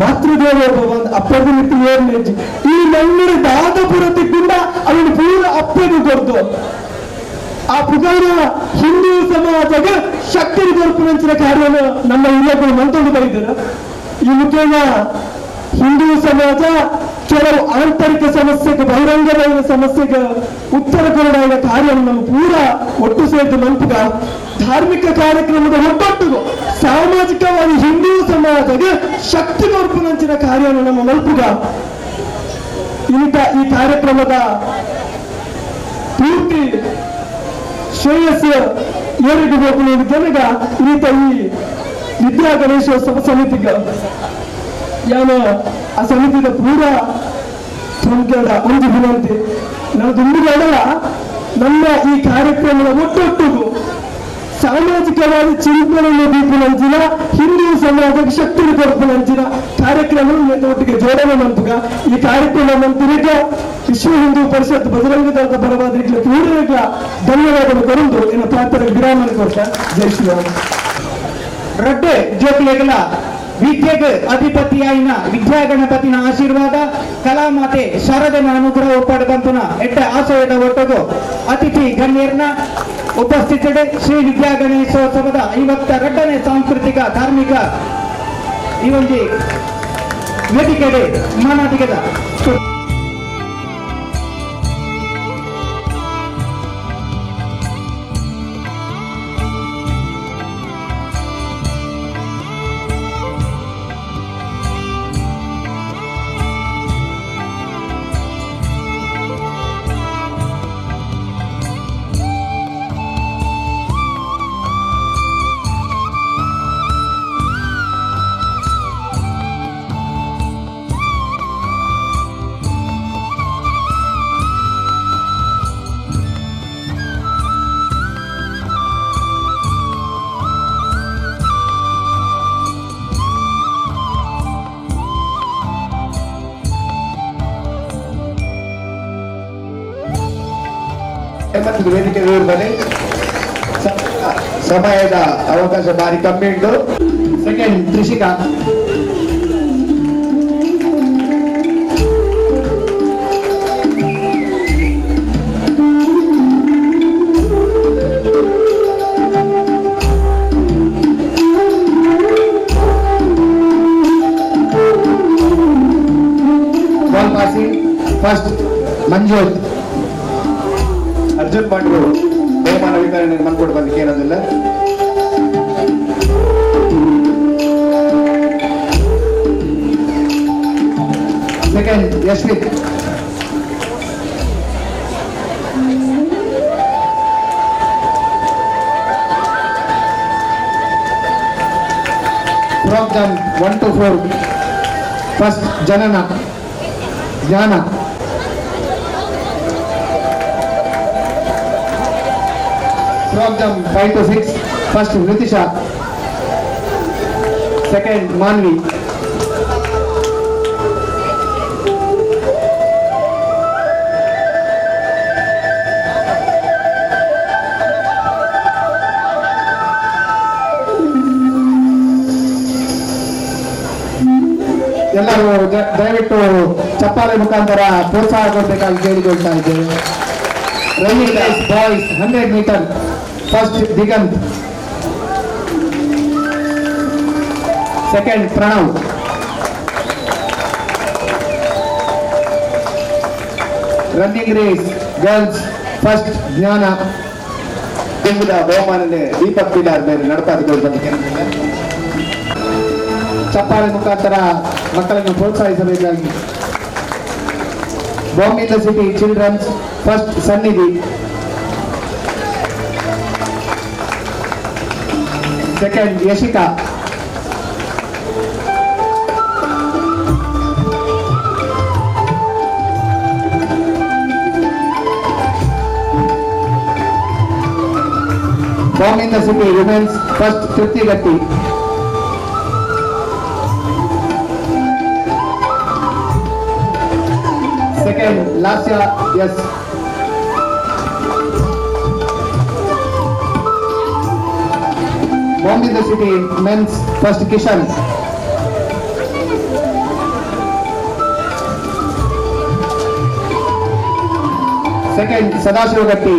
ಮಾತೃದೇವ ಅಪ್ಪದ ಈ ಮಣ್ಣಿನ ದಾದಪುರತಿಕ್ಕಿಂತ ಅವನು ಪೂರ ಅಪ್ಪಗೆ ಕೊಡ್ತು. ಆ ಪುಗಾರ ಹಿಂದೂ ಸಮಾಜಕ್ಕೆ ಶಕ್ತಿ ಕೊರಪಿನಂಚಿನ ಕಾರ್ಯವನ್ನು ನಮ್ಮ ಇಲಾಖೆ ಮಂತೊಂಡು ಬೈದರು. ಈ ಮುಖೇನ ಹಿಂದೂ ಸಮಾಜ ಕೆಲವು ಆಂತರಿಕ ಸಮಸ್ಯೆಗೆ ಬಹಿರಂಗವಾದ ಸಮಸ್ಯೆಗೆ ಉತ್ತರ ಕೊರಡಾದ ಕಾರ್ಯವನ್ನು ನಮ್ಮ ಪೂರ ಒಟ್ಟು ಸೇರಿದ ಮಂತ್ರಿಗ ಧಾರ್ಮಿಕ ಕಾರ್ಯಕ್ರಮದ ಒಟ್ಟೊಟ್ಟಿಗೂ ಸಾಮಾಜಿಕವಾಗಿ ಹಿಂದೂ ಸಮಾಜಕ್ಕೆ ಶಕ್ತಿ ಕೊರಪಿನಂಚಿನ ಕಾರ್ಯವನ್ನು ನಮ್ಮ ಮಲ್ಪುಗ ಈ ಕಾರ್ಯಕ್ರಮದ ಪೂರ್ತಿ ಶ್ರೇಯಸ್ಸು ಏರಿಗೆ ಬೇಕು ಜನಗ ಈ ರೀತಿ ಈ ವಿದ್ಯಾ ಗಣೇಶೋತ್ಸವ ಸಮಿತಿಗೆ ಯಾನು ಆ ಸಮಿತಿದ ಪೂರ ಪ್ರಮುಖರ ಒಂದು ವಿನಂತಿ. ನಾವು ದುಂಬಿಗಳಲ್ಲ ನಮ್ಮ ಈ ಕಾರ್ಯಕ್ರಮದ ಒಟ್ಟೊಟ್ಟಿಗೂ ಸಾಮಾಜಿಕವಾದ ಚಿಂತನೆಯನ್ನು ದೀಪನಂಚಿನ ಹಿಂದೂ ಸಮಾಜಕ್ಕೆ ಶಕ್ತಿ ಕೊರಪನಂಚಿನ ಕಾರ್ಯಕ್ರಮ ಒಟ್ಟಿಗೆ ಜೋಡಣೆ ಮಂತುಗ ಈ ಕಾರ್ಯಕ್ರಮ ಮಂತ್ರಿಗೆ ವಿಶ್ವ ಹಿಂದೂ ಪರಿಷತ್ ಬಜರಂಗ ದಳದ ಪರವಾದ ಪೂರ್ವಕ ಧನ್ಯವಾದಗಳು ಕೊರಂದು ಎನ್ನ ಪ್ರಾರ್ಥನೆ ವಿರಾಮನ ಕೊಡ್ತಾ ಜೈ ಶ್ರೀರಾಮ್. ರಡ್ಡು ಜೋಕ್ಲೆಗಳ ವಿದ್ಯೆಗೆ ಅಧಿಪತಿಯಾಯಿನ ವಿದ್ಯಾಗಣಪತಿನ ಆಶೀರ್ವಾದ ಕಲಾಮಾತೆ ಶಾರದನ ಅನುಗ್ರಹ ಪಡೆದಂತನ ಎಟ್ಟ ಆಶಯದ ಒಟ್ಟಗು ಅತಿಥಿ ಗಣ್ಯರ್ನ ಉಪಸ್ಥಿತಡೆ ಶ್ರೀ ವಿದ್ಯಾಗಣೇಶೋತ್ಸವದ 52ನೇ ಸಾಂಸ್ಕೃತಿಕ ಧಾರ್ಮಿಕ ಈ ಒಂಜಿ ವೇದಿಕೆಡೆ ಮಾನಾದಿಗೆದ ವೇದಿಕೆ ಬನ್ನಿ. ಸಮಯದ ಅವಕಾಶ ಬಾರಿ ಕಮ್ಮಿ ಉಂಟು. Second Trishika, ball passing first Manjot. Arjun Pandru ಬಹುಮಾನ ವಿತರಣೆ ಮನ್ಕೊಡು ಬಂದಿಕ್ಕೆ ಏನದಿಲ್ಲ. Second Yashvith, frog jump 1 to 4 first Janana Jnana, frog jump 5 to 6 first Ritisha, second Manvi. ಎಲ್ಲರೂ ದಯವಿಟ್ಟು ಚಪ್ಪಾಳೆ ಮುಖಾಂತರ ಪ್ರೋತ್ಸಾಹ ಕೊಡಬೇಕಾಗಿ ಕೇಳಿಕೊಳ್ತಾ ಇದ್ದೇವೆ. Running race boys 100 metre first Diganth, second Pranav. Running race girls first Jnana. ದುಂಬುದ ಬಹುಮಾನನೆ ದೀಪಕ್ ಪಿಲಾರ್ ಮೇಲೆ ನಡಪಾದಿಗಳು ಬಂದಿಕ್ಕೆ. ಚಪ್ಪಾಳೆ ಮುಖಾಂತರ ಮಕ್ಕಳನ್ನು ಪ್ರೋತ್ಸಾಹಿಸಬೇಕಾಗಿ. Bombay city children's first Sannidhi, second Yashika, Bombay city women's first Trupti Gatti, second Lasya S, Bombay city men's first Kishan, second Sadashiva Gatti,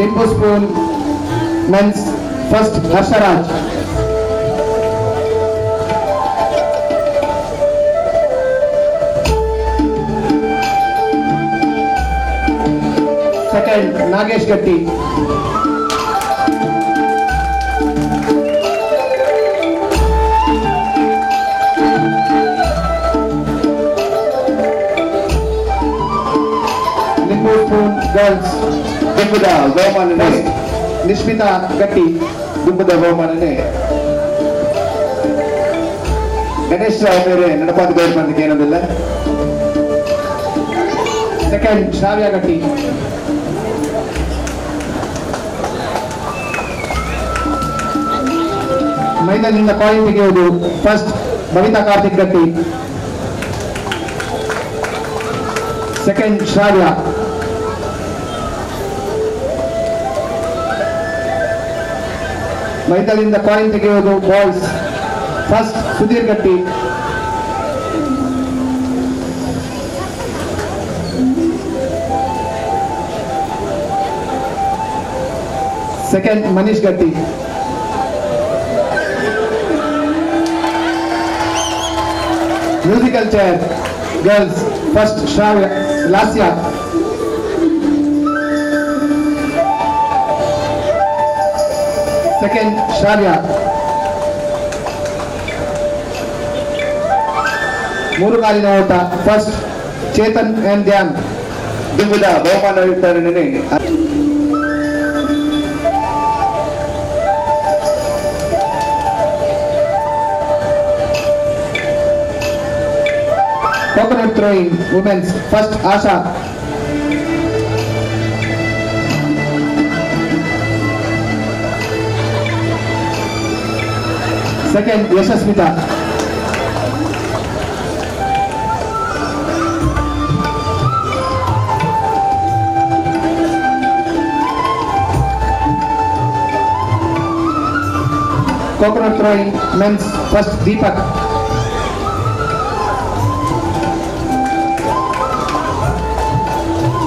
Limbu spoon men's first Harsharaj, second Nagesh Gatti, Limbu spoon girls ದುಂಬುದ ಬಹುಮಾನನೆ ನಿಶ್ಮಿತಾ ಗಟ್ಟಿ, ದುಂಬುದ ಬಹುಮಾನನೆ ಗಣೇಶ್ ರಾವ್ ಮೇಲೆ ನಡಪಾದಿಗಳು ಬಂದಿಕ್ಕೆ ಏನದಿಲ್ಲ. Second ಶ್ರಾವ್ಯ ಗಟ್ಟಿ, ಮೈದಾನದಿಂದ ಕಾಯಿನ್ ತೆಗೆಯುವುದು first Babita Karthik ಗಟ್ಟಿ, second ಶ್ರಾವ್ಯ. ಮೈದಾನದಿಂದ ಕಾಯಿನ್ ತೆಗೆಯುವುದು ಬಾಯ್ಸ್ ಫಸ್ಟ್ ಸುಧೀರ್ ಗಟ್ಟಿ, Second Manish Gatti. Musical chair girls first Shravya Lasya. Second Shravya. ಮೂರು ಕಾಲಿನ ಓಟ first Chetan N Dhyan. ದುಂಬುದ ಬಹುಮಾನ ವಿತರಣೆ coconut throwing women's first Asha. Second Yashasmita. Coconut throwing men's first Deepak.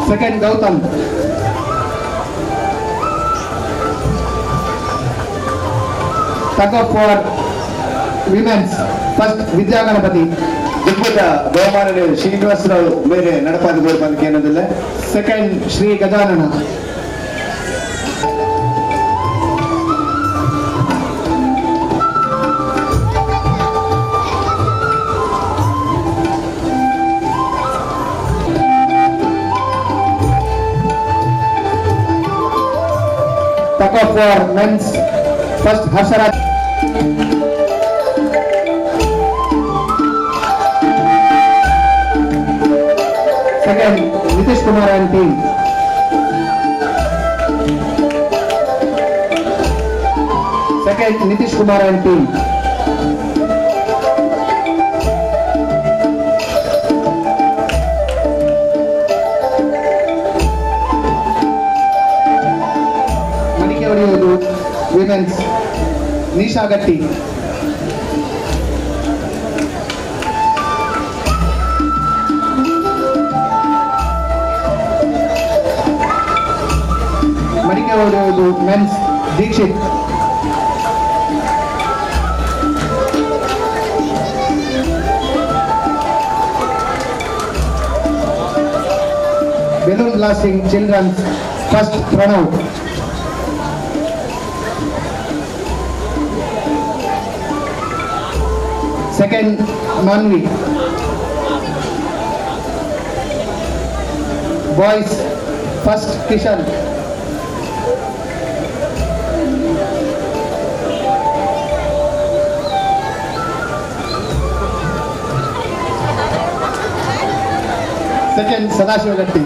Second Gautam. Tug of war women's first Vidya Ganapati. ದುಂಬುದ ಬಹುಮಾನ ಶ್ರೀನಿವಾಸರಾವ್ ಬೇರೆ ನಡಪಾದ ಗೋರ್ಪಂದಕ್ಕೆ ಏನದಿಲ್ಲ. Second Shri Gajanana. Tug of war men's first Harsharaj. Second Nitish Kumar and team. Second Nitish Kumar and team. ಮಣಿಕೆ ಹೊಡೆಯುವುದು women's Nisha Gatti. ಮಡಿಕೆ ಹೊಡೆಯುವುದು men's Dikshit. Balloon blasting children's first Pranav. Second Manvi. Boys first Kishan. Second Sadashiva Gatti.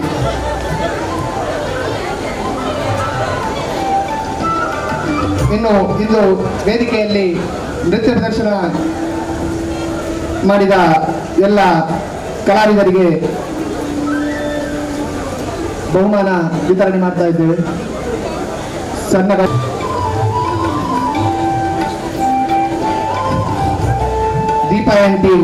ಇನ್ನು ಇಂದು ವೇದಿಕೆಯಲ್ಲಿ ನೃತ್ಯ ಪ್ರದರ್ಶನ ಮಾಡಿದ ಎಲ್ಲ ಕಲಾವಿದರಿಗೆ ಬಹುಮಾನ ವಿತರಣೆ ಮಾಡ್ತಾ ಇದ್ದೇವೆ. ಸಣ್ಣ Deepa and team.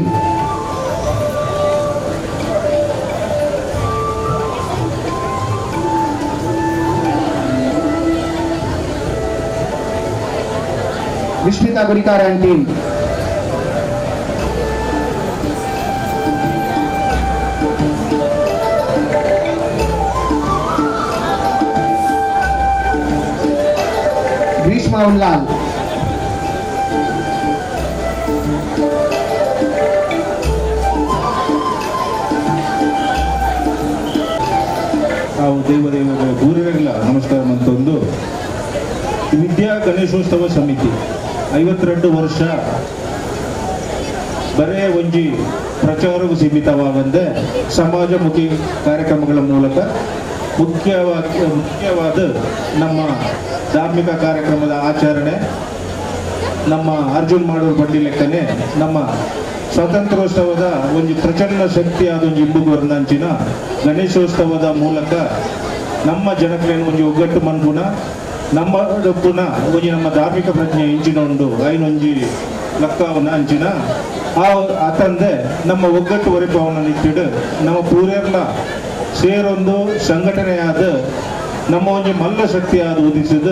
Vishmita Gurikar and team. Greeshma Ullal. ನಾವು ದೇವದೇವರ ಗುರುಗಳಿಗೆಲ್ಲ ನಮಸ್ಕಾರ ಅಂತಂದು ವಿದ್ಯಾ ಗಣೇಶೋತ್ಸವ ಸಮಿತಿ 52 ವರ್ಷ ಬರೇ ಒಂಜಿ ಪ್ರಚಾರವು ಸೀಮಿತವಾಗಂದೆ ಸಮಾಜಮುಖಿ ಕಾರ್ಯಕ್ರಮಗಳ ಮೂಲಕ ಮುಖ್ಯವಾದ ನಮ್ಮ ಧಾರ್ಮಿಕ ಕಾರ್ಯಕ್ರಮದ ಆಚರಣೆ ನಮ್ಮ ಅರ್ಜುನ್ ಮಾಡುವ ಬಂಡಿ ಲೆಕ್ಕನೆ ನಮ್ಮ ಸ್ವಾತಂತ್ರ್ಯೋತ್ಸವದ ಒಂದು ಪ್ರಚಂಡ ಶಕ್ತಿಯಾದ ಒಂದು ಇಂಬುಗುವರ್ನಂಚಿನ ಗಣೇಶೋತ್ಸವದ ಮೂಲಕ ನಮ್ಮ ಜನಕ್ಲೇನು ಒಂಜಿ ಒಗ್ಗಟ್ಟು ಮನ್ಪುನ ನಮ್ಮ ಪುನಃ ಒಂಜಿ ನಮ್ಮ ಧಾರ್ಮಿಕ ಪ್ರಜ್ಞೆ ಇಂಚಿನ ಉಂಡು ಐನೊಂಜಿ ಲಕ್ಕವನ ಅಂಚಿನ ಆ ಅತಂದೆ ನಮ್ಮ ಒಗ್ಗಟ್ಟು ಒರಿಪವನ ನಿಟ್ಟಿಡು ನಮ್ಮ ಪೂರೆರ್ಲ ಸೇರೊಂದು ಸಂಘಟನೆಯಾದ ನಮ್ಮ ಒಂಜಿ ಮಲ್ಲ ಶಕ್ತಿಯಾದ ಉದಿಸಿದ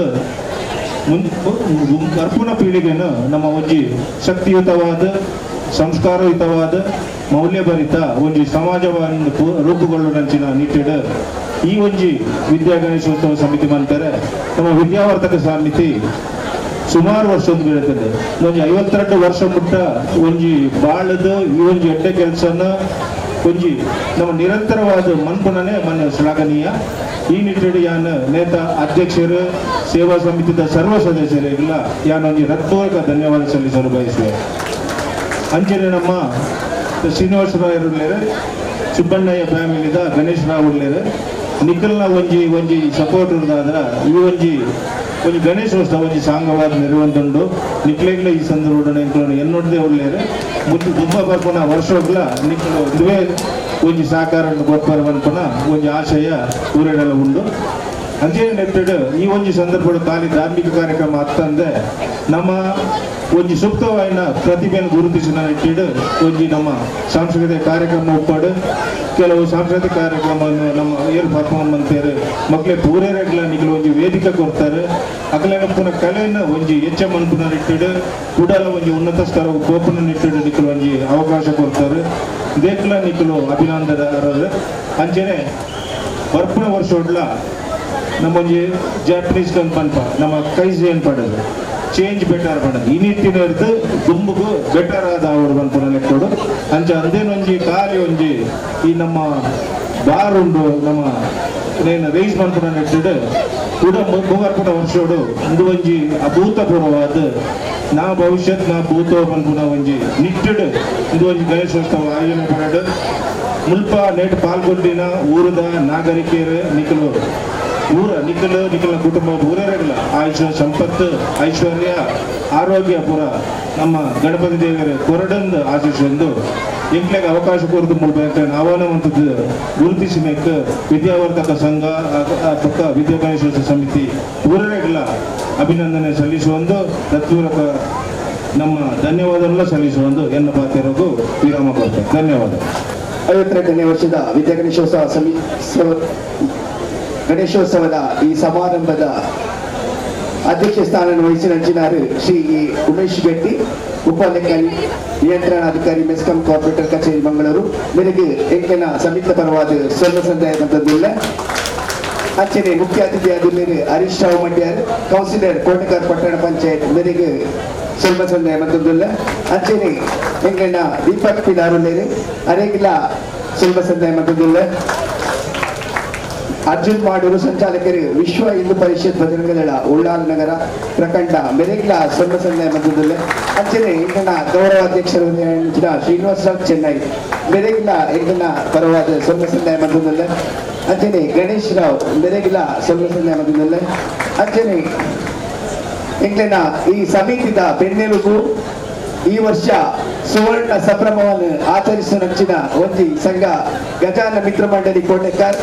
ಬರ್ಪುನ ಪೀಳಿಗೆನು ನಮ್ಮ ಒಂಜಿ ಶಕ್ತಿಯುತವಾದ ಸಂಸ್ಕಾರಯುತವಾದ ಮೌಲ್ಯಭರಿತ ಒಂಜಿ ಸಮಾಜವನ್ನು ರೂಪುಗೊಳ್ಳುವಂಚಿನ ನಿಟ್ಟಿಡು ಈ ಒಂಜಿ ವಿದ್ಯಾ ಗಣೇಶೋತ್ಸವ ಸಮಿತಿ ಮಂತಾರೆ ನಮ್ಮ ವಿದ್ಯಾವರ್ತಕ ಸಮಿತಿ ಸುಮಾರು ವರ್ಷ ಬೀಳುತ್ತದೆ. ಒಂಜಿ 52 ವರ್ಷ ಮುಟ್ಟ ಒಂಜಿ ಬಾಳದ ಈ ಒಂಜಿ ಎಡ್ಡೆ ಕೆಲಸನ ಒಂಜಿ ನಮ್ಮ ನಿರಂತರವಾದ ಮನ್ಪುನನೆ ಮನ್ನ ಶ್ಲಾಘನೀಯ. ಈ ನಿಟ್ಟಿಡು ಯಾನ್ ನೇತ ಅಧ್ಯಕ್ಷರು ಸೇವಾ ಸಮಿತಿದ ಸರ್ವ ಸದಸ್ಯರಿಗೆಲ್ಲ ಯಾನ್ ಒಂಜಿ ಹೃತ್ಪೂರ್ವಕ ಧನ್ಯವಾದ ಸಲ್ಲಿಸಲು ಬಯಸುವೆ. ಅಂಚನೆ ನಮ್ಮ ಶ್ರೀನಿವಾಸರಾಯರುಳ್ಳೇರು, ಸುಬ್ಬಣ್ಣಯ್ಯ ಫ್ಯಾಮಿಲಿದ ಗಣೇಶ್ ರಾವ್ ಉಳ್ಳೇರು, ನಿಖಲ್ನ ಒಂಜಿ ಒಂಜಿ ಸಪೋರ್ಟ್ ಉಂದಾದ್ರ ಈ ಒಂಜಿ ಒಂಜಿ ಗಣೇಶೋತ್ಸವ ಒಂಜಿ ಸಾಂಗವಾದ ನೆರವಂದುಂಡು. ನಿಕ್ಲೆಗ್ಲ ಈ ಸಂದರ್ಭ ಎನ್ನೊಡ್ದೇ ಉಳ್ಳೇರು ಮುದ್ದು ದುಬ್ಬ ಬರ್ಪುನ ವರ್ಷಗ್ಲ ನಿಕ್ಲು ಇದುವೇ ಒಂಜಿ ಸಹಕಾರ ಕೊಪ್ಪರ ಪನ್ಪುನ ಒಂಜಿ ಆಶಯ ಊರೆಡಲ ಉಂಡು. ಅಂಚನೆ ನೆಟ್ಟಿಡು ಈ ಒಂಜಿ ಸಂದರ್ಭ ಖಾಲಿ ಧಾರ್ಮಿಕ ಕಾರ್ಯಕ್ರಮ ಅತ್ತಂದೆ ನಮ್ಮ ಒಂಜಿ ಸೂಕ್ತವಾಯಿನ ಪ್ರತಿಭೆಯನ್ನು ಗುರುತಿಸಿದ ನಿಟ್ಟಿಡು ಒಂಜಿ ನಮ್ಮ ಸಾಂಸ್ಕೃತಿಕ ಕಾರ್ಯಕ್ರಮ ಒಪ್ಪಾಡು ಕೆಲವು ಸಾಂಸ್ಕೃತಿಕ ಕಾರ್ಯಕ್ರಮವನ್ನು ನಮ್ಮ ಏರ್ ಪರ್ಫಾರ್ಮ್ ಅಂತಾರೆ ಮಕ್ಕಳೇ ಪೂರೇರೆಗ್ಲ ನಿಗಲು ಒಂಜಿ ವೇದಿಕೆ ಕೊಡ್ತಾರೆ. ಅಕಲೇನ ಪುನಃ ಕಲೆಯನ್ನು ಒಂಜಿ ಹೆಚ್ಚ ಮನ್ಪುನ ನಿಟ್ಟಿಡು ಕೂಡಲ ಒಂಜಿ ಉನ್ನತ ಸ್ತರ ಪೋಪುನ ನಿಟ್ಟಿಡು ನಿಕ್ಕಲು ಒಂಜಿ ಅವಕಾಶ ಕೊಡ್ತಾರೆ. ದೇಕ್ಲ ನಿಕ್ಕಲು ಅಭಿನಂದನರು. ಅಂಚನೆ ಬರ್ಪುನ ವರ್ಷ ನಮ್ಮೊಂಜಿ ಜಾಪನೀಸ್ ಪನ್ಪ ನಮ್ಮ ಕೈಜೇನ್ ಪಡೋದು ಚೇಂಜ್ ಬೆಟರ್ ಪಡೋದು ಈ ನಿಟ್ಟಿನ ಹಿಡಿದು ದುಂಬುಗು ಬೆಟರ್ ಆದ ಅವರು ಪನ್ಪುನ ಲೆಕ್ಕೋಡು. ಅಂಚ ಅಂದೇನೊಂಜಿ ಖಾಲಿ ಒಂಜಿ ಈ ನಮ್ಮ ಬಾರ್ ಉಂಡು ನಮ್ಮ ನೇನು ರೈಸ್ ಮನ್ಪುನ ನೆಟ್ಟಿಡು ಕೂಡ ಮೂವರ್ಪುನ ವರ್ಷೋಡು ಒಂದು ಒಂಜಿ ಅಭೂತಪೂರ್ವವಾದ ನಾ ಭವಿಷ್ಯತ್ ನಾ ಭೂತೋ ಪನ್ಪುನ ಒಂಜಿ ನಿಟ್ಟಿಡು ಇದು ಒಂಜಿ ಗಣೇಶೋತ್ಸವ ಆಯೋಜನೆ ಪಡೋದು. ಮುಲ್ಪ ನೇಟ್ ಪಾಲ್ಗೊಂಡಿನ ಊರದ ನಾಗರಿಕರು ನಿಖಲು ಊರ ನಿಖಲು ನಿಖಲ ಕುಟುಂಬ ಊರರಗಲ ಆಯುಷ ಸಂಪತ್ತು ಐಶ್ವರ್ಯ ಆರೋಗ್ಯ ಪುರ ನಮ್ಮ ಗಣಪತಿ ದೇವರ ಕೊರಡಂದು ಆಶಿಸೊಂದು ಎಂಕ್ಲೆಗ್ ಅವಕಾಶ ಕೊರದು ಮುಲ್ಪ ಆಹ್ವಾನವಂತದ್ದು ಗುರುತಿಸಿನಕ್ಕೆ ವಿದ್ಯಾವರ್ತಕ ಸಂಘ ಪಕ್ಕ ವಿದ್ಯಾ ಗಣೇಶೋತ್ಸವ ಸಮಿತಿ ಊರರಗಲ ಅಭಿನಂದನೆ ಸಲ್ಲಿಸುವಂದು ತತ್ಪೂರ್ವಕ ನಮ್ಮ ಧನ್ಯವಾದವೆಲ್ಲ ಸಲ್ಲಿಸುವಂದು ಎನ್ನ ಪಾತ್ರರಿಗೂ ವಿರಾಮ ಕೊಡ್ತೇನೆ. ಧನ್ಯವಾದ. 52ನೇ ವರ್ಷದ ವಿದ್ಯಾ ಗಣೇಶೋತ್ಸವ ಗಣೇಶೋತ್ಸವದ ಈ ಸಮಾರಂಭದ ಅಧ್ಯಕ್ಷ ಸ್ಥಾನ ವಹಿಸಿ ನಂಚಿನಾರು ಶ್ರೀ ಉಮೇಶ್ ಶೆಟ್ಟಿ, ಉಪ ಲೆಕ್ಕ ನಿಯಂತ್ರಣಾಧಿಕಾರಿ ಮೆಸ್ಕಾಂ ಕಾರ್ಪೊರೇಟರ್ ಕಚೇರಿ ಮಂಗಳೂರು. ಮೇರೆಗೆ ಎಂಕನ ಸಂಯುಕ್ತ ಪರವಾದ ಸ್ವರ್ಣ ಸಂದಾಯ ಬಂತದ್ದಿಲ್ಲ. ಅಂಚನೆ ಮುಖ್ಯ ಅತಿಥಿಯಾದ ಮೇರೆ ಹರೀಶ್ ರಾವ್ ಮಂಡ್ಯಾರ್, ಕೌನ್ಸಿಲರ್ ಕೋಟೆಕಾರ್ ಪಟ್ಟಣ ಪಂಚಾಯತ್ ಮೇರೆಗೆ ಸ್ವಲ್ಪ ಸಂದಾಯ ಬಂತದ್ದಿಲ್ಲ. ಅಂಚನೆ ಎಂಕನ ದೀಪಕ್ ಪಿಲಾರು ಮೇರೆ ಅರೇಗಿಲ್ಲ ಸ್ವಲ್ಪ ಸಂದಾಯ ಬಂತದ್ದಿಲ್ಲ. ಅರ್ಜುನ್ ಮಾಡೂರು ಸಂಚಾಲಕರು ವಿಶ್ವ ಹಿಂದೂ ಪರಿಷತ್ ಬಜರಂಗದಳ ಉಳ್ಳಾಲ್ ನಗರ ಪ್ರಖಂಡ ಮೆರೆಗ್ಲ ಸ್ವಲ್ಪ ಸಂದಾಯ ಮಧ್ಯದಲ್ಲೇ. ಅಂಚನೆ ಇಂದಿನ ಗೌರವಾಧ್ಯಕ್ಷರು ಶ್ರೀನಿವಾಸರಾವ್ ಚೆನ್ನೈ ಮೆರೆಗ್ಲ ಇಂದಿನ ಪರವಾದ ಸ್ವಲ್ಪ ಸಂದಾಯ ಮಧ್ಯದಲ್ಲೇ. ಅಂಚನೆ ಗಣೇಶ್ ರಾವ್ ಮೆರೆಗ್ಲ ಸ್ವಲ್ಪ ಸಂದಾಯ ಮಧ್ಯದಲ್ಲೇ. ಅಂಚನೆ ಇಂಗ್ಲಿನ ಈ ಸಮಿತಿದ ಬೆನ್ನೆಲುಬು ಈ ವರ್ಷ ಸುವರ್ಣ ಸಂಭ್ರಮವನ್ನು ಆಚರಿಸುವ ನಂಚಿನ ಒಂಜಿ ಸಂಘ ಗಜಾನ ಮಿತ್ರ ಮಂಡಳಿ ಕೋಟೆಕಾರ್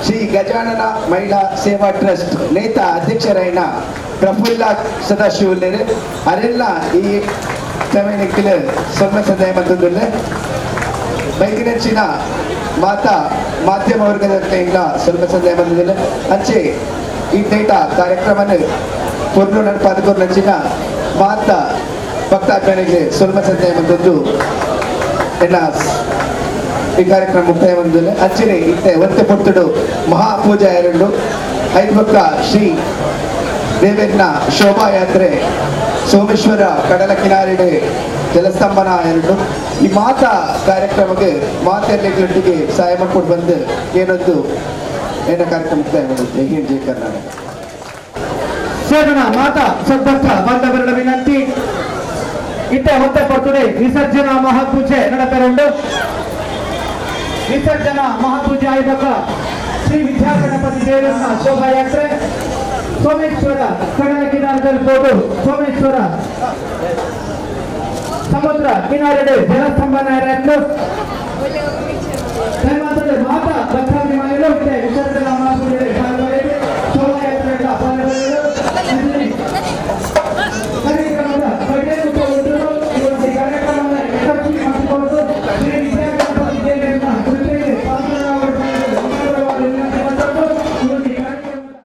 ಶ್ರೀ ಗಜಾನನ ಮಹಿಳಾ ಸೇವಾ ಟ್ರಸ್ಟ್ ನೇತ ಅಧ್ಯಕ್ಷರಾಯನ ಪ್ರಫುಲ್ಲ ಸದಾಶಿವಲ್ಲೇರು ಅರೆಲ್ಲ ಈ ಸಮಯಕ್ಕೆ ಸೊನ್ನೆ ಸಂದಾಯ ಬಂತದ್ದಿಲ್ಲ. ಬೈಕಿನಂಚಿನ ಮಾತಾ ಮಾಧ್ಯಮ ವರ್ಗದ ಸ್ವಲ್ಪ ಸಂದಾಯ ಬಂದಿದ್ದಿಲ್ಲ. ಅಂಚೆ ಈ ನೇಟ ಕಾರ್ಯಕ್ರಮ ಪೊರ್ಲು ನಡಪಾದಕರು ನಂಚಿನ ಮಾತಾ ಭಕ್ತಾಭಿಮಾನಿಗೆ ಸ್ವಲ್ಪ ಸಂದಾಯ ಬಂದದ್ದು ಎಲ್ಲ ಈ ಕಾರ್ಯಕ್ರಮ ಮುಕ್ತಾಯ ಬಂದಿಲ್ಲ. ಅಂಚನೆ ಇತ್ತೆ ಒಂತೆ ಪೊರ್ತುಡು ಮಹಾಪೂಜಾ ಎರಡು ಐದು ಭಕ್ತ ಶ್ರೀ ದೇವೇರ್ನ ಶೋಭಾಯಾತ್ರೆ ಸೋಮೇಶ್ವರ ಕಡಲ ಕಿನಾರೆಡೆ ಜಲಸ್ತಂಭನ ಎರಡು ಈ ಮಾತಾ ಕಾರ್ಯಕ್ರಮಕ್ಕೆ ಮಾತೆಲ್ಲೊಟ್ಟಿಗೆ ಸಹಾಯ ಮಾಡ್ಕೊಂಡು ಬಂದು ಏನೊಂದು ಏನ ಕಾರ್ಯಕ್ರಮ ಮುಕ್ತಾಯ ಬಂದಿದೆ. ಜೈ ಹಿಂದ್, ಜೈ ಕರ್ನಾಟಕ. ಸೇವನ ಮಾತಾ ಸದ್ಭಕ್ತ ಬಾಂಧವರ ವಿನಂತಿ ಇತ್ತೆ ಹೊತ್ತೆ ಪೊರ್ತುಡೆ ವಿಸರ್ಜನಾ ಮಹಾಪೂಜೆ ನಡಪೆರಂಡು. ವಿಸರ್ಜನಾ ಮಹಾಪೂಜೆ ಆಯ್ಬಕ ಶ್ರೀ ವಿದ್ಯಾಗಣಪತಿ ದೇವರ ಶೋಭಾಯಾತ್ರೆ ಸೋಮೇಶ್ವರ ಕಡಲ ಕಿನಾರದಲ್ಲಿ ಹೋದು ಸೋಮೇಶ್ವರ ಸಮುದ್ರ ಕಿನಾರೆಡೆ ಜಲಸ್ತಂಭನ ಮಾತಾ ಭಕ್ತಾಭಿಮಾನಿಗಳು